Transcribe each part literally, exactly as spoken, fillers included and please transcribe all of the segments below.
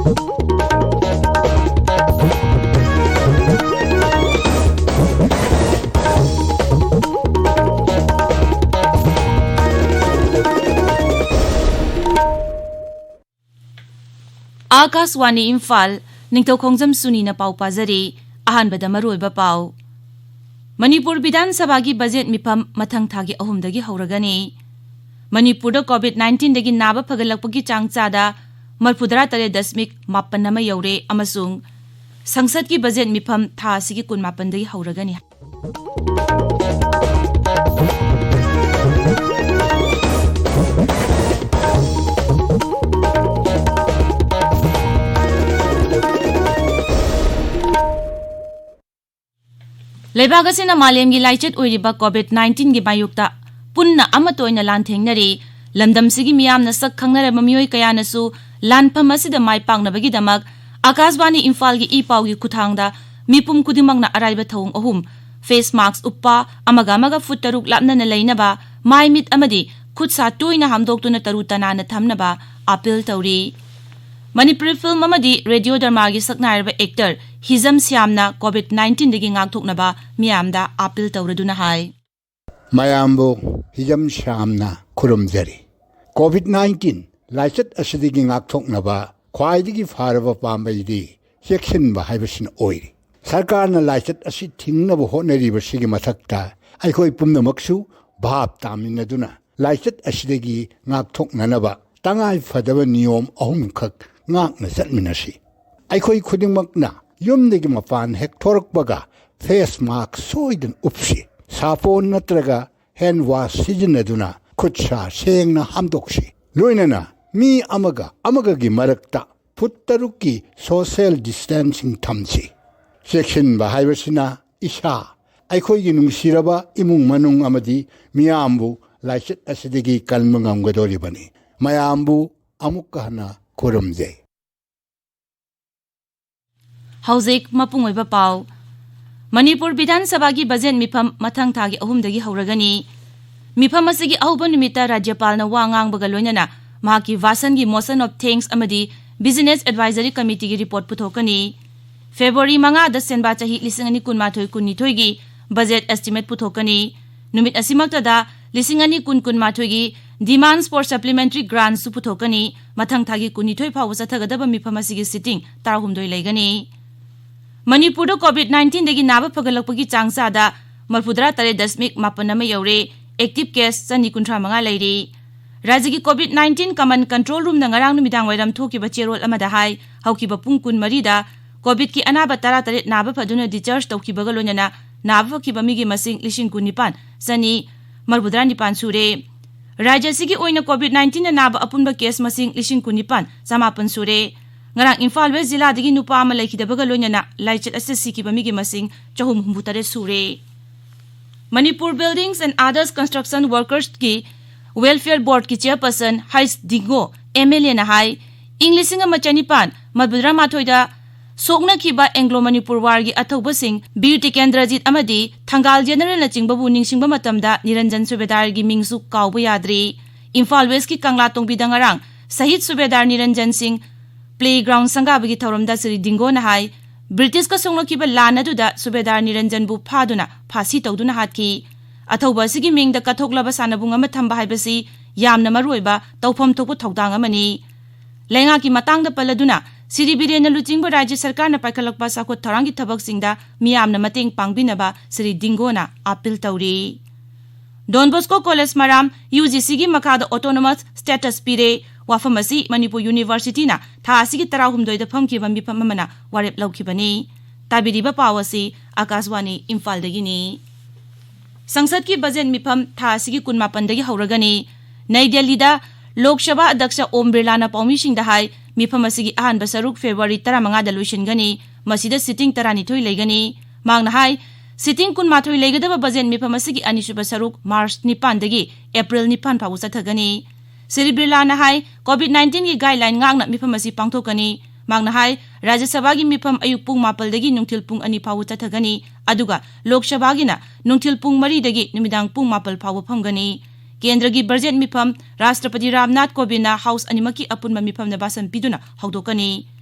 ꯑꯥꯀꯥꯁꯋꯥꯅꯤ ꯏꯝꯐꯥꯜ, ꯅꯤꯡꯊꯧꯈꯣꯡꯖꯝ ꯁꯨꯅꯤꯅ ꯄꯥꯎ ꯄꯥꯖꯔꯤ꯫ ꯑꯍꯥꯟꯕꯗ ꯃꯔꯨꯑꯣꯏꯕ ꯄꯥꯎ꯫ ꯃꯅꯤꯄꯨꯔ ꯕꯤꯙꯥꯟ ꯁꯚꯥꯒꯤ ꯕꯖꯦꯠ ꯃꯤꯐꯝ ꯃꯊꯪ ꯊꯥꯒꯤ ꯑꯍꯨꯝꯗꯒꯤ ꯍꯧꯔꯒꯅꯤ꯫ ꯃꯅꯤꯄꯨꯔꯗ ꯀꯣꯚꯤꯗ ꯅꯥꯏꯟꯇꯤꯟꯗꯒꯤ ꯅꯥꯕ ꯐꯒꯠꯂꯛꯄꯒꯤ ꯆꯥꯡ ꯆꯥꯗ ꯃꯔꯐꯨꯇꯔꯥ ꯇꯔꯦꯠ ꯗꯁꯃꯤꯛ ꯃꯥꯄꯟ ꯑꯃ ꯌꯧꯔꯦ ꯑꯃꯁꯨꯡ ꯁꯪꯁꯠꯀꯤ ꯕꯖꯦꯠ ꯃꯤꯐꯝ ꯊꯥ ꯑꯁꯤꯒꯤ ꯀꯨꯟꯃꯥꯄꯟꯗꯒꯤ ꯍꯧꯔꯒꯅꯤ꯫ ꯂꯩꯕꯥꯛ ꯑꯁꯤꯅ ꯃꯥꯂꯦꯝꯒꯤ ꯂꯥꯏꯆꯠ ꯑꯣꯏꯔꯤꯕ ꯀꯣꯚꯤꯗ ꯅꯥꯏꯟꯇꯤꯟꯒꯤ ꯃꯥꯌꯣꯛꯇ ꯄꯨꯟꯅ ꯑꯃꯠꯇ ꯑꯣꯏꯅ ꯂꯥꯟꯊꯦꯡꯅꯔꯤ꯫ ꯂꯝꯗꯝꯁꯤꯒꯤ ꯃꯤꯌꯥꯝꯅ ꯁꯛ ꯈꯪꯅꯔꯕ ꯃꯤꯑꯣꯏ ꯀꯌꯥꯅꯁꯨ ꯂꯥꯟꯐꯝ ꯑꯁꯤꯗ ꯃꯥꯏ ꯄꯥꯛꯅꯕꯒꯤꯗꯃꯛ ꯑꯥꯀꯥꯁꯕꯥꯅꯤ ꯏꯝꯐꯥꯜꯒꯤ ꯏ ꯄꯥꯎꯒꯤ ꯈꯨꯠꯊꯥꯡꯗ ꯃꯤꯄꯨꯝ ꯈꯨꯗꯤꯡꯃꯛꯅ ꯑꯔꯥꯏꯕ ꯊꯧꯑꯣꯡ ꯑꯍꯨꯝ: ꯐꯦꯁ ꯃꯥꯁꯛ ꯎꯞꯄ, ꯑꯃꯒ ꯑꯃꯒ ꯐꯨꯠ ꯇꯔꯨꯛ ꯂꯥꯞꯅꯅ ꯂꯩꯅꯕ, ꯃꯥꯏ ꯃꯤꯠ ꯑꯃꯗꯤ ꯈꯨꯠ ꯁꯥ ꯇꯣꯏꯅ ꯍꯥꯝꯗꯣꯛꯇꯨꯅ ꯇꯔꯨ ꯇꯅꯥꯟꯅ ꯊꯝꯅꯕ ꯑꯥꯄꯤꯜ ꯇꯧꯔꯤ꯫ ꯃꯅꯤꯄꯨꯔꯤ ꯐꯤꯜꯝ ꯑꯃꯗꯤ ꯔꯦꯗꯤꯑꯣ ꯗ꯭ꯔꯃꯥꯒꯤ ꯁꯛꯅꯥꯏꯔꯕ ꯑꯦꯛꯇꯔ ꯍꯤꯖꯝ ꯁ꯭ꯌꯥꯝꯅ ꯀꯣꯚꯤꯗ ꯅꯥꯏꯟꯇꯤꯟꯗꯒꯤ ꯉꯥꯛꯊꯣꯛꯅꯕ ꯃꯤꯌꯥꯝꯗ ꯑꯥꯄꯤꯜ ꯇꯧꯔꯗꯨꯅ ꯍꯥꯏ꯫ ꯃꯌꯥꯝꯕꯨ ꯍꯤꯖꯝ ꯁ꯭ꯌꯥꯝꯅ ꯈꯨꯔꯨꯝꯖꯔꯤ꯫ ꯀꯣꯚꯤꯗ ꯅꯥꯏꯟꯇꯤꯟ ꯂꯥꯏꯆꯠ ꯑꯁꯤꯗꯒꯤ ꯉꯥꯛꯊꯣꯛꯅꯕ ꯈ꯭ꯋꯥꯏꯗꯒꯤ ꯐꯔꯕ ꯄꯥꯝꯕꯩꯗꯤ ꯆꯦꯛꯁꯤꯟꯕ ꯍꯥꯏꯕꯁꯤꯅ ꯑꯣꯏꯔꯤ꯫ ꯁꯔꯀꯥꯔꯅ ꯂꯥꯏꯆꯠ ꯑꯁꯤ ꯊꯤꯡꯅꯕ ꯍꯣꯠꯅꯔꯤꯕꯁꯤꯒꯤ ꯃꯊꯛꯇ ꯑꯩꯈꯣꯏ ꯄꯨꯝꯅꯃꯛꯁꯨ ꯚꯥꯞ ꯇꯥꯃꯤꯟꯅꯗꯨꯅ ꯂꯥꯏꯆꯠ ꯑꯁꯤꯗꯒꯤ ꯉꯥꯛꯊꯣꯛꯅꯅꯕ ꯇꯉꯥꯏ ꯐꯗꯕ ꯅꯤꯌꯣꯝ ꯑꯍꯨꯝꯈꯛ ꯉꯥꯛꯅ ꯆꯠꯃꯤꯟꯅꯁꯤ꯫ ꯑꯩꯈꯣꯏ ꯈꯨꯗꯤꯡꯃꯛꯅ ꯌꯨꯝꯗꯒꯤ ꯃꯄꯥꯟ ꯍꯦꯛ ꯊꯣꯔꯛꯄꯒ ꯐꯦꯁ ꯃꯥꯁꯛ ꯁꯣꯏꯗꯅ ꯎꯞꯁꯤ꯫ ꯁꯥꯄꯣꯟ ꯅꯠꯇ꯭ꯔꯒ ꯍꯦꯟ ꯋꯥꯁ ꯁꯤꯖꯤꯟꯅꯗꯨꯅ ꯈꯨꯠ ꯁꯥ ꯁꯦꯡꯅ ꯍꯥꯝꯗꯣꯛꯁꯤ꯫ ꯂꯣꯏꯅꯅ ꯃꯤ ꯑꯃꯒ ꯑꯃꯒꯒꯤ ꯃꯔꯛꯇ ꯐꯨꯠ ꯇꯔꯨꯛꯀꯤ ꯁꯣꯁꯤꯌꯦꯜ ꯗꯤꯁꯇꯦꯟꯁꯤꯡ ꯊꯝꯁꯤ꯫ ꯆꯦꯛꯁꯤꯟꯕ ꯍꯥꯏꯕꯁꯤꯅ ꯏꯁꯥ, ꯑꯩꯈꯣꯏꯒꯤ ꯅꯨꯡꯁꯤꯔꯕ ꯏꯃꯨꯡ ꯃꯅꯨꯡ ꯑꯃꯗꯤ ꯃꯤꯌꯥꯝꯕꯨ ꯂꯥꯏꯆꯠ ꯑꯁꯤꯗꯒꯤ ꯀꯟꯕ ꯉꯝꯒꯗꯧꯔꯤꯕꯅꯤ꯫ ꯃꯌꯥꯝꯕꯨ ꯑꯃꯨꯛꯀ ꯍꯟꯅ ꯈꯨꯔꯨꯝꯖꯩ꯫ ꯍꯧꯖꯤꯛ ꯃꯄꯨꯡ ꯑꯣꯏꯕ ꯄꯥꯎ꯫ ꯃꯅꯤꯄꯨꯔ ꯕꯤꯙꯥꯟ ꯁꯚꯥꯒꯤ ꯕꯖꯦꯠ ꯃꯤꯐꯝ ꯃꯊꯪ ꯊꯥꯒꯤ ꯑꯍꯨꯝꯗꯒꯤ ꯍꯧꯔꯒꯅꯤ꯫ ꯃꯤꯐꯝ ꯑꯁꯤꯒꯤ ꯑꯍꯧꯕ ꯅꯨꯃꯤꯠꯇ ꯔꯥꯖ꯭ꯌꯄꯥꯜꯅ ꯋꯥ ꯉꯥꯡꯕꯒ ꯂꯣꯏꯅꯅ ꯃꯍꯥꯛꯀꯤ ꯚꯥꯁꯟꯒꯤ motion of thanks ꯑꯃꯗꯤ Business Advisory Committeeꯒꯤ report ꯄꯨꯊꯣꯛꯀꯅꯤ꯫ February ꯃꯉꯥꯗ ꯁꯦꯟꯕꯥ ꯆꯍꯤ ꯂꯤꯁꯤꯡ ꯑꯅꯤ ꯀꯨꯟꯃꯥꯊꯣꯏ ꯀꯨꯟꯅꯤꯊꯣꯏꯒꯤ budget estimate ꯄꯨꯊꯣꯛꯀꯅꯤ꯫ ꯅꯨꯃꯤꯠ ꯑꯁꯤꯃꯛꯇꯗ ꯂꯤꯁꯤꯡ ꯑꯅꯤ ꯀꯨꯟ ꯀꯨꯟꯃꯥꯊꯣꯏꯒꯤ demands for supplementary grants ꯁꯨ ꯄꯨꯊꯣꯛꯀꯅꯤ꯫ ꯃꯊꯪ ꯊꯥꯒꯤ ꯀꯨꯟꯅꯤꯊꯣꯏ ꯐꯥꯎꯕ ꯆꯠꯊꯒꯗꯕ ꯃꯤꯐꯝ ꯑꯁꯤꯒꯤ sitting ꯇꯔꯥꯍꯨꯝꯗꯣꯏ ꯂꯩꯒꯅꯤ꯫ ꯃꯅꯤꯄꯨꯔꯗ COVID nineteenꯗꯒꯤ ꯅꯥꯕ ꯐꯒꯠꯂꯛꯄꯒꯤ ꯆꯥꯡ ꯆꯥꯗ ꯃꯔꯐꯨꯇꯔꯥ ꯇꯔꯦꯠ ꯗꯁꯃꯤꯛ ꯃꯥꯄꯟ ꯑꯃ ꯌꯧꯔꯦ꯫ Active case ꯆꯅꯤ ꯀꯨꯟꯊ꯭ꯔꯥ ꯃꯉꯥ ꯂꯩꯔꯤ꯫ ꯔꯥꯖ꯭ꯌꯒꯤ COVID nineteen common control roomꯅ ꯉꯔꯥꯡ ꯅꯨꯃꯤꯗꯥꯡ ꯋꯥꯏꯔꯝ ꯊꯣꯛꯈꯤꯕ ꯆꯦꯔꯣꯜ ꯑꯃꯗ ꯍꯥꯏ, ꯍꯧꯈꯤꯕ ꯄꯨꯡ ꯀꯨꯟꯃꯔꯤꯗ COVIDꯀꯤ ꯑꯅꯥꯕ ꯇꯔꯥꯇꯔꯦꯠ ꯅꯥꯕ ꯐꯗꯨꯅ discharge ꯇꯧꯈꯤꯕꯒ ꯂꯣꯏꯅꯅ ꯅꯥꯕ ꯐꯈꯤꯕ ꯃꯤꯒꯤ ꯃꯁꯤꯡ ꯂꯤꯁꯤꯡ ꯀꯨꯟꯅꯤꯄꯥꯟ ꯆꯅꯤ ꯃꯔꯐꯨꯇꯔꯥ ꯅꯤꯄꯥꯟ ꯁꯨꯔꯦ꯫ ꯔꯥꯖ꯭ꯌ ꯑꯁꯤꯒꯤ ꯑꯣꯏꯅ COVID nineteenꯅ ꯅꯥꯕ ꯑꯄꯨꯟꯕ case ꯃꯁꯤꯡ ꯂꯤꯁꯤꯡ ꯀꯨꯟꯅꯤꯄꯥꯟ ꯆꯃꯥꯄꯟ ꯁꯨꯔꯦ꯫ ꯉꯔꯥꯡ ꯏꯝꯐꯥꯜ West ꯖꯤꯂꯥꯗꯒꯤ ꯅꯨꯄꯥ ꯑꯃ ꯂꯩꯈꯤꯗꯕꯒ ꯂꯣꯏꯅꯅ ꯂꯥꯏꯆꯠ ꯑꯁꯤꯗ ꯁꯤꯈꯤꯕ ꯃꯤꯒꯤ ꯃꯁꯤꯡ ꯆꯍꯨꯝ ꯍꯨꯝꯐꯨꯇꯔꯦꯠ ꯁꯨꯔꯦ꯫ Manipur Buildings and Others Construction Workersꯀꯤ Welfare Boardꯀꯤ chairperson ꯍꯩꯁ ꯗꯤꯡꯒꯣ MLAꯅ ꯍꯥꯏ, ꯏꯪ ꯂꯤꯁꯤꯡ ꯑꯃ ꯆꯅꯤꯄꯥꯟ ꯃꯔꯐꯨꯇꯔꯥ ꯃꯥꯊꯣꯏꯗ ꯁꯣꯛꯅꯈꯤꯕ Anglo Manipur Warꯒꯤ ꯑꯊꯧꯕꯁꯤꯡ ꯕꯤꯔ ꯇꯤꯀꯦꯟꯗ꯭ꯔꯖꯤꯠ ꯑꯃꯗꯤ ꯊꯪꯒꯥꯜ ꯖꯦꯅꯔꯦꯜꯅꯆꯤꯡꯕꯕꯨ ꯅꯤꯡꯁꯤꯡꯕ ꯃꯇꯝꯗ ꯅꯤꯔꯟꯖꯟ ꯁꯨꯕꯦꯗꯥꯔꯒꯤ ꯃꯤꯡꯁꯨ ꯀꯥꯎꯕ ꯌꯥꯗ꯭ꯔꯤ꯫ ꯏꯝꯐꯥꯜ Westꯀꯤ ꯀꯪꯂꯥꯇꯣꯡꯕꯤꯗ ꯉꯔꯥꯡ ꯁꯍꯤꯗ ꯁꯨꯕꯦꯗꯥꯔ ꯅꯤꯔꯟꯖꯟ ꯁꯤꯡ playground ꯁꯪꯒꯥꯕꯒꯤ ꯊꯧꯔꯝꯗ ꯁ꯭ꯔꯤ ꯗꯤꯡꯒꯣꯅ ꯍꯥꯏ, ꯕ꯭ꯔꯤꯇꯤꯁꯀ ꯁꯣꯛꯅꯈꯤꯕ ꯂꯥꯟ ꯑꯗꯨꯗ ꯁꯨꯕꯦꯗꯥꯔ ꯅꯤꯔꯟꯖꯟꯕꯨ ꯐꯥꯗꯨꯅ ꯐꯥꯁꯤ ꯇꯧꯗꯨꯅ ꯍꯥꯠꯈꯤ꯫ ꯑꯊꯧꯕ ꯑꯁꯤꯒꯤ ꯃꯤꯡꯗ ꯀꯠꯊꯣꯛꯂꯕ ꯁꯥꯟꯅꯕꯨꯡ ꯑꯃ ꯊꯝꯕ ꯍꯥꯏꯕꯁꯤ ꯌꯥꯝꯅ ꯃꯔꯨꯑꯣꯏꯕ ꯇꯧꯐꯝ ꯊꯣꯛꯄ ꯊꯧꯗꯥꯡ ꯑꯃꯅꯤ꯫ ꯂꯩꯉꯥꯛꯀꯤ ꯃꯇꯥꯡꯗ ꯄꯜꯂꯗꯨꯅ ꯁ꯭ꯔꯤ ꯕꯤꯔꯦꯟꯅ ꯂꯨꯆꯤꯡꯕ ꯔꯥꯖ꯭ꯌ ꯁꯔꯀꯥꯔꯅ ꯄꯥꯏꯈꯠꯂꯛꯄ ꯆꯥꯎꯈꯠ ꯊꯧꯔꯥꯡꯒꯤ ꯊꯕꯛꯁꯤꯡꯗ ꯃꯤꯌꯥꯝꯅ ꯃꯇꯦꯡ ꯄꯥꯡꯕꯤꯅꯕ ꯁ꯭ꯔꯤ ꯗꯤꯡꯒꯣꯅ appeal ꯇꯧꯔꯤ꯫ Don Bosco College ꯃꯔꯥꯝ UGCꯒꯤ ꯃꯈꯥꯗ autonomous status ꯄꯤꯔꯦ꯫ ꯋꯥꯐꯝ ꯑꯁꯤ ꯃꯅꯤꯄꯨꯔ Universityꯅ ꯊꯥ ꯑꯁꯤꯒꯤ ꯇꯔꯥꯍꯨꯝꯗꯣꯏꯗ ꯐꯝꯈꯤꯕ ꯃꯤꯐꯝ ꯑꯃꯅ ꯋꯥꯔꯦꯞ ꯂꯧꯈꯤꯕꯅꯤ꯫ ꯇꯥꯕꯤꯔꯤꯕ ꯄꯥꯎ ꯑꯁꯤ ꯑꯀꯥꯁꯋꯥꯅꯤ ꯏꯝꯐꯥꯜꯗꯒꯤꯅꯤ꯫ ꯁꯪꯁꯠꯀꯤ budget ꯃꯤꯐꯝ ꯊꯥ ꯑꯁꯤꯒꯤ ꯀꯨꯟꯃꯥꯄꯟꯗꯒꯤ ꯍꯧꯔꯒꯅꯤ꯫ ꯅꯩ ꯗꯦꯜꯂꯤꯗ ꯂꯣꯛ ꯁꯚꯥ ꯑꯗ꯭ꯌꯛꯁ ꯑꯣꯝ ꯕꯤꯔꯂꯥꯅ ꯄꯥꯎꯃꯤꯁꯤꯡꯗ ꯍꯥꯏ, ꯃꯤꯐꯝ ꯑꯁꯤꯒꯤ ꯑꯍꯥꯟꯕ ꯁꯔꯨꯛ February ꯇꯔꯥꯃꯉꯥꯗ ꯂꯣꯏꯁꯤꯟꯒꯅꯤ꯫ ꯃꯁꯤꯗ sitting ꯇꯔꯥꯅꯤꯊꯣꯏ ꯂꯩꯒꯅꯤ꯫ ꯃꯍꯥꯛꯅ ꯍꯥꯏ, sitting ꯀꯨꯟꯃꯥꯊꯣꯏ ꯂꯩꯒꯗꯕ budget ꯃꯤꯐꯝ ꯑꯁꯤꯒꯤ ꯑꯅꯤꯁꯨꯕ ꯁꯔꯨꯛ March ꯅꯤꯄꯥꯟꯗꯒꯤ April ꯅꯤꯄꯥꯟ ꯐꯥꯎꯕ ꯆꯠꯊꯒꯅꯤ꯫ ꯁ꯭ꯔꯤ ꯕꯤꯔꯂꯥꯅ ꯍꯥꯏ, COVID nineteenꯒꯤ guideline ꯉꯥꯛꯅ ꯃꯤꯐꯝ ꯑꯁꯤ ꯄꯥꯡꯊꯣꯛꯀꯅꯤ꯫ ꯃꯍꯥꯛꯅ ꯍꯥꯏ, ꯔꯥꯖ꯭ꯌ ꯁꯚꯥꯒꯤ ꯃꯤꯐꯝ ꯑꯌꯨꯛ ꯄꯨꯡ ꯃꯥꯄꯟꯗꯒꯤ ꯅꯨꯡꯊꯤꯜ ꯄꯨꯡ ꯑꯅꯤ ꯐꯥꯎꯕ ꯆꯠꯊꯒꯅꯤ, ꯑꯗꯨꯒ ꯂꯣꯛ ꯁꯚꯥꯒꯤꯅ ꯅꯨꯡꯊꯤꯜ ꯄꯨꯡ ꯃꯔꯤꯗꯒꯤ ꯅꯨꯃꯤꯗꯥꯡ ꯄꯨꯡ ꯃꯥꯄꯟ ꯐꯥꯎꯕ ꯐꯝꯒꯅꯤ꯫ ꯀꯦꯟꯗ꯭ꯔꯒꯤ ꯕꯖꯦꯠ ꯃꯤꯐꯝ ꯔꯥꯁꯇ꯭ꯔꯄꯇꯤ ꯔꯥꯝꯅꯥꯊ ꯀꯣꯕꯤꯟꯗꯅ ꯍꯥꯎꯁ ꯑꯅꯤꯃꯛꯀꯤ ꯑꯄꯨꯟꯕ ꯃꯤꯐꯝꯗ ꯚꯥꯁꯟ ꯄꯤꯗꯨꯅ ꯍꯧꯗꯣꯛꯀꯅꯤ꯫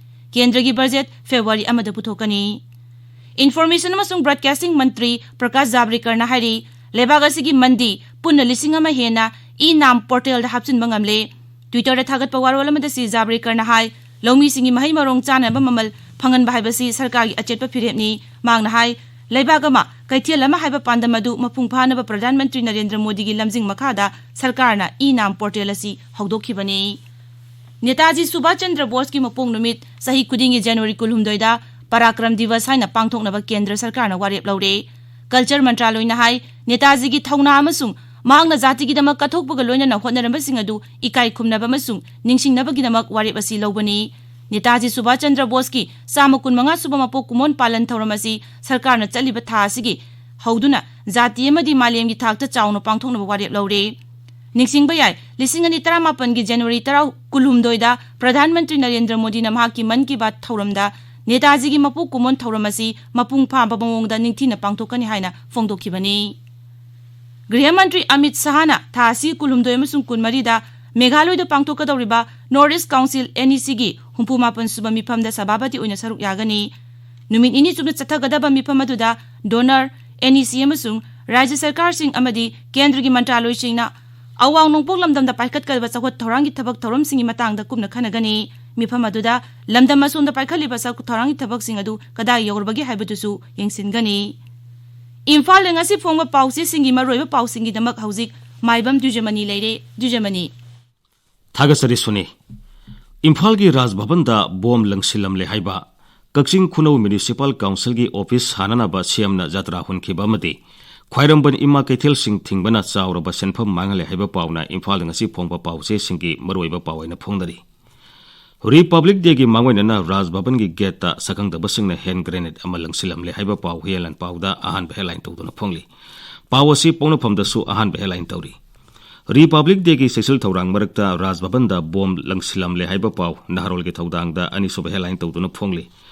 ꯀꯦꯟꯗ꯭ꯔꯒꯤ ꯕꯖꯦꯠ ꯐꯦꯕ꯭ꯔꯨꯋꯥꯔꯤ ꯑꯃꯗ ꯄꯨꯊꯣꯛꯀꯅꯤ꯫ ꯏꯟꯐꯣꯔꯃꯦꯁꯟ ꯑꯃꯁꯨꯡ ꯕ꯭ꯔꯣꯗꯀꯥꯁꯇꯤꯡ ꯃꯟꯇ꯭ꯔꯤ ꯄ꯭ꯔꯀꯥꯁ ꯖꯥꯕ꯭ꯔꯦꯀꯔꯅ ꯍꯥꯏꯔꯤ, ꯂꯩꯕꯥꯛ ꯑꯁꯤꯒꯤ ꯃꯟꯗꯤ ꯄꯨꯟꯅ ꯂꯤꯁꯤꯡ ꯑꯃ ꯍꯦꯟꯅ ꯏ ꯅꯥꯝ ꯄꯣꯔꯇꯦꯜꯗ ꯍꯥꯞꯆꯤꯟꯕ ꯉꯝꯂꯦ꯫ ꯇ꯭ꯋꯤꯇꯔꯗ ꯊꯥꯒꯠꯄ ꯋꯥꯔꯣꯜ ꯑꯃꯗ ꯁꯤ ꯖꯥꯕ꯭ꯔꯦꯀꯔꯅ ꯍꯥꯏ, ꯂꯧꯃꯤꯁꯤꯡꯒꯤ ꯃꯍꯩ ꯃꯔꯣꯡ ꯆꯥꯅꯕ ꯃꯃꯜ ꯐꯪꯍꯟꯕ ꯍꯥꯏꯕꯁꯤ ꯁꯔꯀꯥꯔꯒꯤ ꯑꯆꯦꯠꯄ ꯐꯤꯔꯦꯞꯅꯤ꯫ ꯃꯍꯥꯛꯅ ꯍꯥꯏ, ꯂꯩꯕꯥꯛ ꯑꯃ ꯀꯩꯊꯦꯜ ꯑꯃ ꯍꯥꯏꯕ ꯄꯥꯟꯗꯝ ꯑꯗꯨ ꯃꯄꯨꯡ ꯐꯥꯅꯕ ꯄ꯭ꯔꯙꯥꯟ ꯃꯟꯇ꯭ꯔꯤ ꯅꯔꯦꯟꯗ꯭ꯔ ꯃꯣꯗꯤꯒꯤ ꯂꯝꯖꯤꯡ ꯃꯈꯥꯗ ꯁꯔꯀꯥꯔꯅ ꯏ ꯅꯥꯝ ꯄꯣꯔꯇꯦꯜ ꯑꯁꯤ ꯍꯧꯗꯣꯛꯈꯤꯕꯅꯤ꯫ ꯅꯦꯇꯥꯖꯤ ꯁꯨꯚꯥꯁ ꯆꯟꯗ꯭ꯔ ꯕꯣꯁꯀꯤ ꯃꯄꯣꯛ ꯅꯨꯃꯤꯠ ꯆꯍꯤ ꯈꯨꯗꯤꯡꯒꯤ ꯖꯅꯋꯥꯔꯤ ꯀꯨꯟꯍꯨꯝꯗꯣꯏꯗ ꯄꯔꯥꯀ꯭ꯔꯝ ꯗꯤꯕꯁ ꯍꯥꯏꯅ ꯄꯥꯡꯊꯣꯛꯅꯕ ꯀꯦꯟꯗ꯭ꯔ ꯁꯔꯀꯥꯔꯅ ꯋꯥꯔꯦꯞ ꯂꯧꯔꯦ꯫ ꯀꯜꯆꯔ ꯃꯟꯇ꯭ꯔꯥꯂꯣꯏꯅ ꯍꯥꯏ, ꯅꯦꯇꯥꯖꯤꯒꯤ ꯊꯧꯅꯥ ꯑꯃꯁꯨꯡ ꯃꯍꯥꯛꯅ ꯖꯥꯇꯤꯒꯤꯗꯃꯛ ꯀꯠꯊꯣꯛꯄꯒ ꯂꯣꯏꯅꯅ ꯍꯣꯠꯅꯔꯝꯕꯁꯤꯡ ꯑꯗꯨ ꯏꯀꯥꯏ ꯈꯨꯝꯅꯕ ꯑꯃꯁꯨꯡ ꯅꯤꯡꯁꯤꯡꯅꯕꯒꯤꯗꯃꯛ ꯋꯥꯔꯦꯞ ꯑꯁꯤ ꯂꯧꯕꯅꯤ꯫ ꯅꯦꯇꯥꯖꯤ ꯁꯨꯚꯥꯁ ꯆꯟꯗ꯭ꯔ ꯕꯣꯁꯀꯤ ꯆꯥꯝꯃ ꯀꯨꯟꯃꯉꯥ ꯁꯨꯕ ꯃꯄꯣꯛ ꯀꯨꯝꯑꯣꯟ ꯄꯥꯂꯟ ꯊꯧꯔꯝ ꯑꯁꯤ ꯁꯔꯀꯥꯔꯅ ꯆꯠꯂꯤꯕ ꯊꯥ ꯑꯁꯤꯒꯤ ꯍꯧꯗꯨꯅ ꯖꯥꯇꯤ ꯑꯃꯗꯤ ꯃꯥꯂꯦꯝꯒꯤ ꯊꯥꯛꯇ ꯆꯥꯎꯅ ꯄꯥꯡꯊꯣꯛꯅꯕ ꯋꯥꯔꯦꯞ ꯂꯧꯔꯦ꯫ ꯅꯤꯡꯁꯤꯡꯕ ꯌꯥꯏ, ꯂꯤꯁꯤꯡ ꯑꯅꯤ ꯇꯔꯥꯃꯥꯄꯟꯒꯤ ꯖꯅꯋꯥꯔꯤ ꯇꯔꯥ, ꯀꯨꯟꯍꯨꯝꯗꯣꯏꯗ ꯄ꯭ꯔꯙꯥꯟ ꯃꯟꯇ꯭ꯔꯤ ꯅꯔꯦꯟꯗ꯭ꯔ ꯃꯣꯗꯤꯅ ꯃꯍꯥꯛꯀꯤ ꯃꯟ ꯀꯤ ꯕꯥꯠ ꯊꯧꯔꯝꯗ ꯅꯦꯇꯥꯖꯤꯒꯤ ꯃꯄꯣꯛ ꯀꯨꯝꯑꯣꯟ ꯊꯧꯔꯝ ꯑꯁꯤ ꯃꯄꯨꯡ ꯐꯥꯕ ꯃꯑꯣꯡꯗ ꯅꯤꯡꯊꯤꯅ ꯄꯥꯡꯊꯣꯛꯀꯅꯤ ꯍꯥꯏꯅ ꯐꯣꯡꯗꯣꯛꯈꯤꯕꯅꯤ꯫ ꯒ꯭ꯔꯤꯍ ꯃꯟꯇ꯭ꯔꯤ ꯑꯃꯤꯠ ꯁꯍꯥꯅ ꯊꯥ ꯑꯁꯤ ꯀꯨꯟꯍꯨꯝꯗꯣꯏ ꯑꯃꯁꯨꯡ ꯀꯨꯟꯃꯔꯤꯗ ꯃꯦꯘꯥꯂꯣꯏꯗ ꯄꯥꯡꯊꯣꯛꯀꯗꯧꯔꯤꯕ north east council, N E ꯁꯤꯒꯤ ꯍꯨꯝꯐꯨ ꯃꯥꯄꯟ ꯁꯨꯕ ꯃꯤꯐꯝꯗ ꯁꯚꯥꯄꯇꯤ ꯑꯣꯏꯅ ꯁꯔꯨꯛ ꯌꯥꯒꯅꯤ꯫ ꯅꯨꯃꯤꯠ ꯅꯤꯅꯤ ꯆꯨꯞꯅ ꯆꯠꯊꯒꯗꯕ ꯃꯤꯐꯝ ꯑꯗꯨꯗ ꯗꯣꯅꯔ, ꯑꯦꯟ ꯏ ꯁꯤ ꯑꯃꯁꯨꯡ ꯔꯥꯖ꯭ꯌ ꯁꯔꯀꯥꯔꯁꯤꯡ ꯑꯃꯗꯤ ꯀꯦꯟꯗ꯭ꯔꯒꯤ ꯃꯟꯇ꯭ꯔꯥꯂꯣꯏꯁꯤꯡꯅ ꯑꯋꯥꯡ ꯅꯣꯡꯄꯣꯛ ꯂꯝꯗꯝꯗ ꯄꯥꯏꯈꯠꯀꯗꯕ ꯆꯥꯎꯈꯠ ꯊꯧꯔꯥꯡꯒꯤ ꯊꯕꯛ ꯊꯧꯔꯝꯁꯤꯡꯒꯤ ꯃꯇꯥꯡꯗ ꯀꯨꯞꯅ ꯈꯟꯅꯒꯅꯤ꯫ ꯃꯤꯐꯝ ꯑꯗꯨꯗ ꯂꯝꯗꯝ ꯑꯁꯣꯝꯗ ꯄꯥꯏꯈꯠꯂꯤꯕ ꯆꯥꯎꯈꯠ ꯊꯧꯔꯥꯡꯒꯤ ꯊꯕꯛꯁꯤꯡ ꯑꯗꯨ ꯀꯗꯥꯏ ꯌꯧꯔꯕꯒꯦ ꯍꯥꯏꯕꯗꯨꯁꯨ ꯌꯦꯡꯁꯤꯟꯒꯅꯤ꯫ ꯏꯝꯐꯥꯜꯗ ꯉꯁꯤ ꯐꯣꯡꯕ ꯄꯥꯎꯆꯦꯁꯤꯡꯒꯤ ꯃꯔꯨꯑꯣꯏꯕ ꯄꯥꯎꯁꯤꯡꯒꯤꯗꯃꯛ ꯍꯧꯖꯤꯛ ꯃꯥꯏꯕꯝ ꯗ꯭ꯋꯤꯖꯃꯅꯤ ꯂꯩꯔꯦ꯫ ꯗ꯭ꯋꯤꯖꯃꯅꯤ꯫ ꯊꯥꯒꯠꯆꯔꯤ ꯁꯨꯅꯤ꯫ ꯏꯝꯐꯥꯜꯒꯤ ꯔꯥꯖ ꯚꯕꯟꯗ ꯕꯣꯝ ꯂꯪꯁꯤꯜꯂꯝꯂꯦ ꯍꯥꯏꯕ, ꯀꯛꯆꯤꯡ ꯈꯨꯅꯧ ꯃ꯭ꯌꯨꯅꯤꯁꯤꯄꯥꯜ ꯀꯥꯎꯟꯁꯤꯜꯒꯤ ꯑꯣꯐꯤꯁ ꯁꯥꯅꯅꯕ ꯁꯤ ꯑꯦꯝꯅ ꯖꯇ꯭ꯔꯥ ꯍꯨꯟꯈꯤꯕ ꯑꯃꯗꯤ ꯈ꯭ꯋꯥꯏꯔꯝꯕꯟ ꯏꯃꯥ ꯀꯩꯊꯦꯜꯁꯤꯡ ꯊꯤꯡꯕꯅ ꯆꯥꯎꯔꯕ ꯁꯦꯟꯐꯝ ꯃꯥꯡꯍꯜꯂꯦ ꯍꯥꯏꯕ ꯄꯥꯎꯅ ꯏꯝꯐꯥꯜꯗ ꯉꯁꯤ ꯐꯣꯡꯕ ꯄꯥꯎꯆꯦꯁꯤꯡꯒꯤ ꯃꯔꯨꯑꯣꯏꯕ ꯄꯥꯎ ꯑꯣꯏꯅ ꯐꯣꯡꯅꯔꯤ꯫ ꯔꯤꯄꯕ꯭ꯂꯤꯛ ꯗꯦꯒꯤ ꯃꯥꯡꯑꯣꯏꯅꯅ ꯔꯥꯖ ꯚꯕꯟꯒꯤ ꯒꯦꯠꯇ ꯁꯛꯈꯪꯗꯕꯁꯤꯡꯅ ꯍꯦꯟ ꯒ꯭ꯔꯦꯅꯦꯗ ꯑꯃ ꯂꯪꯁꯤꯜꯂꯝꯂꯦ ꯍꯥꯏꯕ ꯄꯥꯎ ꯍꯦꯗꯂꯥꯏꯟ ꯄꯥꯎꯗ ꯑꯍꯥꯟꯕ ꯍꯦꯗꯂꯥꯏꯟ ꯇꯧꯗꯨꯅ ꯐꯣꯡꯂꯤ꯫ ꯄꯥꯎ ꯑꯁꯤ ꯄꯣꯛꯅꯐꯝꯗꯁꯨ ꯑꯍꯥꯟꯕ ꯍꯦꯗꯂꯥꯏꯟ ꯇꯧꯔꯤ꯫ ꯔꯤꯄꯕ꯭ꯂꯤꯛ ꯗꯦꯒꯤ ꯆꯦꯁꯤꯜ ꯊꯧꯔꯥꯡ ꯃꯔꯛꯇ ꯔꯥꯖ ꯚꯕꯟꯗ ꯕꯣꯝ ꯂꯪꯁꯤꯜꯂꯝꯂꯦ ꯍꯥꯏꯕ ꯄꯥꯎ ꯅꯍꯥꯔꯣꯜꯒꯤ ꯊꯧꯗꯥꯡꯗ ꯑꯅꯤꯁꯨꯕ ꯍꯦꯗꯂꯥꯏꯟ ꯇꯧꯗꯨꯅ ꯐꯣꯡꯂꯤ꯫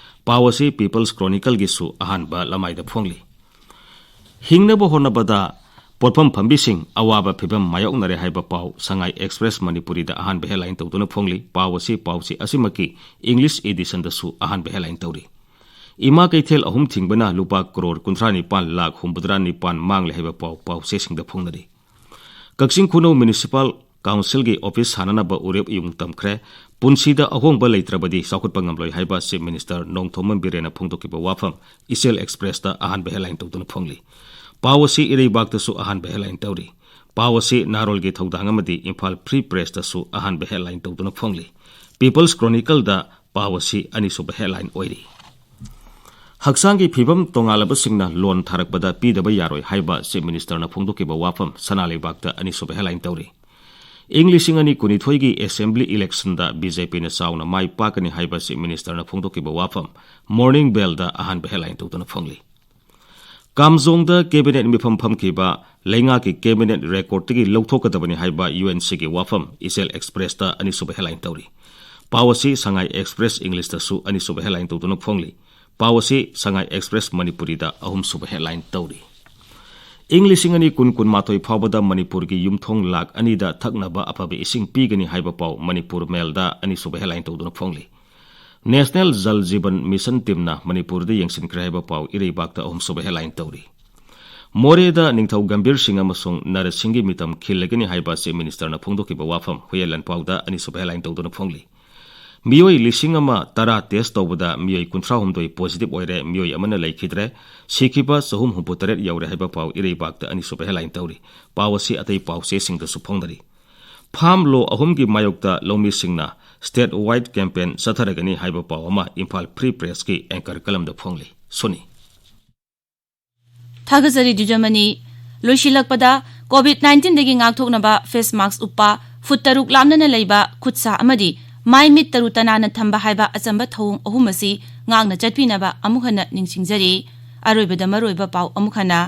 ꯄꯥꯎ ꯑꯁꯤ ꯄꯤꯄꯜꯁ ꯀ꯭ꯔꯣꯅꯤꯀꯜꯒꯤꯁꯨ ꯑꯍꯥꯟꯕ ꯂꯃꯥꯏꯗ ꯐꯣꯡꯂꯤ꯫ ꯍꯤꯡꯅꯕ ꯍꯣꯠꯅꯕꯗ ꯄꯣꯠꯐꯝ ꯐꯝꯕꯤꯁꯤꯡ ꯑꯋꯥꯕ ꯐꯤꯚꯝ ꯃꯥꯌꯣꯛꯅꯔꯦ ꯍꯥꯏꯕ ꯄꯥꯎ ꯁꯉꯥꯏ ꯑꯦꯛꯁꯄ꯭ꯔꯦꯁ ꯃꯅꯤꯄꯨꯔꯤꯗ ꯑꯍꯥꯟꯕ ꯍꯦꯗꯂꯥꯏꯟ ꯇꯧꯗꯨꯅ ꯐꯣꯡꯂꯤ꯫ ꯄꯥꯎ ꯑꯁꯤ ꯄꯥꯎꯆꯦ ꯑꯁꯤꯃꯛꯀꯤ ꯏꯪꯂꯤꯁ ꯏꯗꯤꯁꯟꯗꯁꯨ ꯑꯍꯥꯟꯕ ꯍꯦꯗꯂꯥꯏꯟ ꯇꯧꯔꯤ꯫ ꯏꯃꯥ ꯀꯩꯊꯦꯜ ꯑꯍꯨꯝ ꯊꯤꯡꯕꯅ ꯂꯨꯄꯥ ꯀ꯭ꯔꯣꯔ ꯀꯨꯟꯊ꯭ꯔꯥ ꯅꯤꯄꯥꯟ ꯂꯥꯈ ꯍꯨꯝꯐꯨꯇꯔꯥ ꯅꯤꯄꯥꯟ ꯃꯥꯡꯂꯦ ꯍꯥꯏꯕ ꯄꯥꯎ ꯄꯥꯎꯆꯦꯁꯤꯡꯗ ꯐꯣꯡꯅꯔꯤ꯫ ꯀꯛꯆꯤꯡ ꯈꯨꯅꯧ ꯃ꯭ꯌꯨꯅꯤꯁꯤꯄꯥꯜ ꯀꯥꯎꯟꯁꯤꯜꯒꯤ ꯑꯣꯐꯤꯁ ꯁꯥꯅꯅꯕ ꯎꯔꯦꯞ ꯏꯌꯨꯡ ꯇꯝꯈ꯭ꯔꯦ꯫ ꯄꯨꯟꯁꯤꯗ ꯑꯍꯣꯡꯕ ꯂꯩꯇ꯭ꯔꯕꯗꯤ ꯆꯥꯎꯈꯠꯄ ꯉꯝꯂꯣꯏ ꯍꯥꯏꯕ ꯆꯤꯐ ꯃꯤꯅꯤꯁꯇꯔ ꯅꯣꯡꯊꯣꯝꯕꯝ ꯕꯤꯔꯦꯟꯅ ꯐꯣꯡꯗꯣꯛꯈꯤꯕ ꯋꯥꯐꯝ ꯏꯆꯦꯜ ꯑꯦꯛꯁꯄ꯭ꯔꯦꯁꯇ ꯑꯍꯥꯟꯕ ꯍꯦꯗꯂꯥꯏꯟ ꯇꯧꯗꯨꯅ ꯐꯣꯡꯂꯤ꯫ ꯄꯥꯎ ꯑꯁꯤ ꯏꯔꯩꯕꯥꯛꯇꯁꯨ ꯑꯍꯥꯟꯕ ꯍꯦꯗꯂꯥꯏꯟ ꯇꯧꯔꯤ꯫ ꯄꯥꯎ ꯑꯁꯤ ꯅꯥꯔꯣꯜꯒꯤ ꯊꯧꯗꯥꯡ ꯑꯃꯗꯤ ꯏꯝꯐꯥꯜ ꯐ꯭ꯔꯤ ꯄ꯭ꯔꯦꯁꯇꯁꯨ ꯑꯍꯥꯟꯕ ꯍꯦꯗꯂꯥꯏꯟ ꯇꯧꯗꯨꯅ ꯐꯣꯡꯂꯤ꯫ ꯄꯤꯄꯜꯁ ꯀ꯭ꯔꯣꯅꯤꯀꯜꯗ ꯄꯥꯎ ꯑꯁꯤ ꯑꯅꯤꯁꯨꯕ ꯍꯦꯗꯂꯥꯏꯟ ꯑꯣꯏꯔꯤ꯫ ꯍꯛꯆꯥꯡꯒꯤ ꯐꯤꯕꯝ ꯇꯣꯉꯥꯜꯂꯕꯁꯤꯡꯅ ꯂꯣꯟ ꯊꯥꯔꯛꯄꯗ ꯄꯤꯗꯕ ꯌꯥꯔꯣꯏ ꯍꯥꯏꯕ ꯆꯤꯐ ꯃꯤꯅꯤꯁꯇꯔꯅ ꯐꯣꯡꯗꯣꯛꯈꯤꯕ ꯋꯥꯐꯝ ꯁꯅꯥ ꯂꯩꯕꯥꯛꯇ ꯑꯅꯤꯁꯨꯕ ꯍꯦꯗꯂꯥꯏꯟ ꯇꯧꯔꯤ꯫ ꯏꯪ ꯂꯤꯁꯤꯡ ꯑꯅꯤ ꯀꯨꯟꯅꯤꯊꯣꯏꯒꯤ ꯑꯦꯁꯦꯝꯕ꯭ꯂꯤ ꯏꯂꯦꯛꯁꯟꯗ ꯕꯤ ꯖꯦ ꯄꯤꯅ ꯆꯥꯎꯅ ꯃꯥꯏ ꯄꯥꯛꯀꯅꯤ ꯍꯥꯏꯕ ꯆꯤꯐ ꯃꯤꯅꯤꯁꯇꯔꯅ ꯐꯣꯡꯗꯣꯛꯈꯤꯕ ꯋꯥꯐꯝ ꯃꯣꯔꯅꯤꯡ ꯕꯦꯜꯗ ꯑꯍꯥꯟꯕ ꯍꯦꯗꯂꯥꯏꯟ ꯇꯧꯗꯨꯅ ꯐꯣꯡꯂꯤ꯫ ꯀꯥꯝꯖꯣꯡꯗ ꯀꯦꯕꯤꯅꯦꯠ ꯃꯤꯐꯝ ꯐꯝꯈꯤꯕ ꯂꯩꯉꯥꯛꯀꯤ ꯀꯦꯕꯤꯅꯦꯠ ꯔꯦꯀꯣꯔꯗꯇꯒꯤ ꯂꯧꯊꯣꯛꯀꯗꯕꯅꯤ ꯍꯥꯏꯕ ꯌꯨ ꯑꯦꯟ ꯁꯤꯒꯤ ꯋꯥꯐꯝ ꯏꯆꯦꯜ ꯑꯦꯛꯁꯄ꯭ꯔꯦꯁꯇ ꯑꯅꯤꯁꯨꯕ ꯍꯦꯗꯂꯥꯏꯟ ꯇꯧꯔꯤ꯫ ꯄꯥꯎ ꯑꯁꯤ ꯁꯉꯥꯏ ꯑꯦꯛꯁꯄ꯭ꯔꯦꯁ ꯏꯪꯂꯤꯁꯇꯁꯨ ꯑꯅꯤꯁꯨꯕ ꯍꯦꯗꯂꯥꯏꯟ ꯇꯧꯗꯨꯅ ꯐꯣꯡꯂꯤ꯫ ꯄꯥꯎ ꯑꯁꯤ ꯁꯉꯥꯏ ꯑꯦꯛꯁꯄ꯭ꯔꯦꯁ ꯃꯅꯤꯄꯨꯔꯤꯗ ꯑꯍꯨꯝꯁꯨꯕ ꯍꯦꯗꯂꯥꯏꯟ ꯇꯧꯔꯤ꯫ ꯏꯪ ꯂꯤꯁꯤꯡ ꯑꯅꯤ ꯀꯨꯟ ꯀꯨꯟꯃꯥꯊꯣꯏ ꯐꯥꯎꯕꯗ ꯃꯅꯤꯄꯨꯔꯒꯤ ꯌꯨꯝꯊꯣꯡ ꯂꯥꯈ ꯑꯅꯤꯗ ꯊꯛꯅꯕ ꯑꯐꯕ ꯏꯁꯤꯡ ꯄꯤꯒꯅꯤ ꯍꯥꯏꯕ ꯄꯥꯎ ꯃꯅꯤꯄꯨꯔ ꯃꯦꯜꯗ ꯑꯅꯤꯁꯨꯕ ꯍꯦꯗꯂꯥꯏꯟ ꯇꯧꯗꯨꯅ ꯐꯣꯡꯂꯤ꯫ ꯅꯦꯁꯅꯦꯜ ꯖꯜ ꯖꯤꯕꯟ ꯃꯤꯁꯟ ꯇꯤꯝꯅ ꯃꯅꯤꯄꯨꯔꯗ ꯌꯦꯡꯁꯤꯟꯈ꯭ꯔꯦ ꯍꯥꯏꯕ ꯄꯥꯎ ꯏꯔꯩꯕꯥꯛꯇ ꯑꯍꯨꯝꯁꯨꯕ ꯍꯦꯗꯂꯥꯏꯟ ꯇꯧꯔꯤ꯫ ꯃꯣꯔꯦꯗ ꯅꯤꯡꯊꯧ ꯒꯝꯚꯤꯔ ꯁꯤꯡ ꯑꯃꯁꯨꯡ ꯅꯔ ꯁꯤꯡꯒꯤ ꯃꯤꯇꯝ ꯈꯤꯜꯂꯒꯅꯤ ꯍꯥꯏꯕ ꯆꯤꯐ ꯃꯤꯅꯤꯁꯇꯔꯅ ꯐꯣꯡꯗꯣꯛꯈꯤꯕ ꯋꯥꯐꯝ ꯍꯨꯏꯌꯦꯟ ꯂꯥꯟꯄꯥꯎꯗ ꯑꯅꯤꯁꯨꯕ ꯍꯦꯗꯂꯥꯏꯟ ꯇꯧꯗꯨꯅ ꯐꯣꯡꯂꯤ꯫ ꯃꯤꯑꯣꯏ ꯂꯤꯁꯤꯡ ꯑꯃ ꯇꯔꯥ ꯇꯦꯁ ꯇꯧꯕꯗ ꯃꯤꯑꯣꯏ ꯀꯨꯟꯊ꯭ꯔꯥꯍꯨꯝꯗꯣꯏ ꯄꯣꯖꯤꯇꯤꯚ ꯑꯣꯏꯔꯦ, ꯃꯤꯑꯣꯏ ꯑꯃꯅ ꯂꯩꯈꯤꯗ꯭ꯔꯦ, ꯁꯤꯈꯤꯕ ꯆꯍꯨꯝ ꯍꯨꯝꯐꯨ ꯇꯔꯦꯠ ꯌꯧꯔꯦ ꯍꯥꯏꯕ ꯄꯥꯎ ꯏꯔꯩꯕꯥꯛꯇ ꯑꯅꯤꯁꯨꯕ ꯍꯦꯗꯂꯥꯏꯟ ꯇꯧꯔꯤ꯫ ꯄꯥꯎ ꯑꯁꯤ ꯑꯇꯩ ꯄꯥꯎꯆꯦꯁꯤꯡꯗꯁꯨ ꯐꯣꯡꯅꯔꯤ꯫ ꯐꯥꯝ ꯂꯣ ꯑꯍꯨꯝꯒꯤ ꯃꯥꯌꯣꯛꯇ ꯂꯧꯃꯤꯁꯤꯡꯅ ꯁ꯭ꯇꯦꯠ ꯋꯥꯏꯗ ꯀꯦꯝꯄꯦꯟ ꯆꯠꯊꯔꯒꯅꯤ ꯍꯥꯏꯕ ꯄꯥꯎ ꯑꯃ ꯏꯝꯐꯥꯜ ꯐ꯭ꯔꯤ ꯄ꯭ꯔꯦꯁꯀꯤ ꯑꯦꯡꯀꯔ ꯀꯂꯝꯗ ꯐꯣꯡꯂꯤ꯫ ꯁꯣꯅꯤ꯫ ꯊꯥꯒꯠꯆꯔꯤ ꯗꯤꯖꯃꯅꯤ꯫ ꯂꯣꯏꯁꯤꯜꯂꯛꯄꯗ, ꯀꯣꯚꯤꯗ ꯅꯥꯏꯟꯇꯤꯟꯗꯒꯤ ꯉꯥꯛꯊꯣꯛꯅꯕ ꯐꯦꯁ ꯃꯥꯛꯁ ꯎꯞꯄ, ꯐꯨꯠ ꯇꯔꯨꯛ ꯂꯥꯞꯅꯅ ꯂꯩꯕ, ꯈꯨꯠ ꯁꯥ ꯑꯃꯗꯤ ꯃꯥꯏ ꯃꯤꯠ ꯇꯔꯨ ꯇꯅꯥꯟꯅ ꯊꯝꯕ ꯍꯥꯏꯕ ꯑꯆꯝꯕ ꯊꯧꯑꯣꯡ ꯑꯍꯨꯝ ꯑꯁꯤ ꯉꯥꯛꯅ ꯆꯠꯄꯤꯅꯕ ꯑꯃꯨꯛ ꯍꯟꯅ ꯅꯤꯡꯁꯤꯡꯖꯔꯤ꯫ ꯑꯔꯣꯏꯕꯗ ꯃꯔꯨꯑꯣꯏꯕ ꯄꯥꯎ ꯑꯃꯨꯛ ꯍꯟꯅ꯫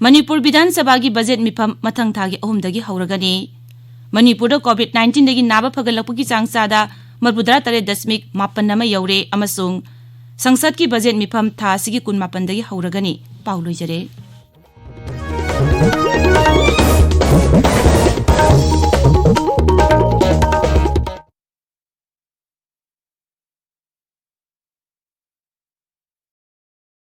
ꯃꯅꯤꯄꯨꯔ ꯕꯤꯙꯥꯟ ꯁꯚꯥꯒꯤ ꯕꯖꯦꯠ ꯃꯤꯐꯝ ꯃꯊꯪ ꯊꯥꯒꯤ ꯑꯍꯨꯝꯗꯒꯤ ꯍꯧꯔꯒꯅꯤ꯫ ꯃꯅꯤꯄꯨꯔꯗ ꯀꯣꯚꯤꯗ ꯅꯥꯏꯟꯇꯤꯟꯗꯒꯤ ꯅꯥꯕ ꯐꯒꯠꯂꯛꯄꯒꯤ ꯆꯥꯡ ꯆꯥꯗ ꯃꯔꯤꯐꯨꯇꯔꯥ ꯇꯔꯦꯠ ꯗꯁꯃꯤꯛ ꯃꯥꯄꯟ ꯑꯃ ꯌꯧꯔꯦ ꯑꯃꯁꯨꯡ ꯁꯪꯁꯠꯀꯤ ꯕꯖꯦꯠ ꯃꯤꯐꯝ ꯊꯥ ꯑꯁꯤꯒꯤ ꯀꯨꯟꯃꯥꯄꯟꯗꯒꯤ ꯍꯧꯔꯒꯅꯤ꯫ ꯄꯥꯎ ꯂꯣꯏꯖꯔꯦ꯫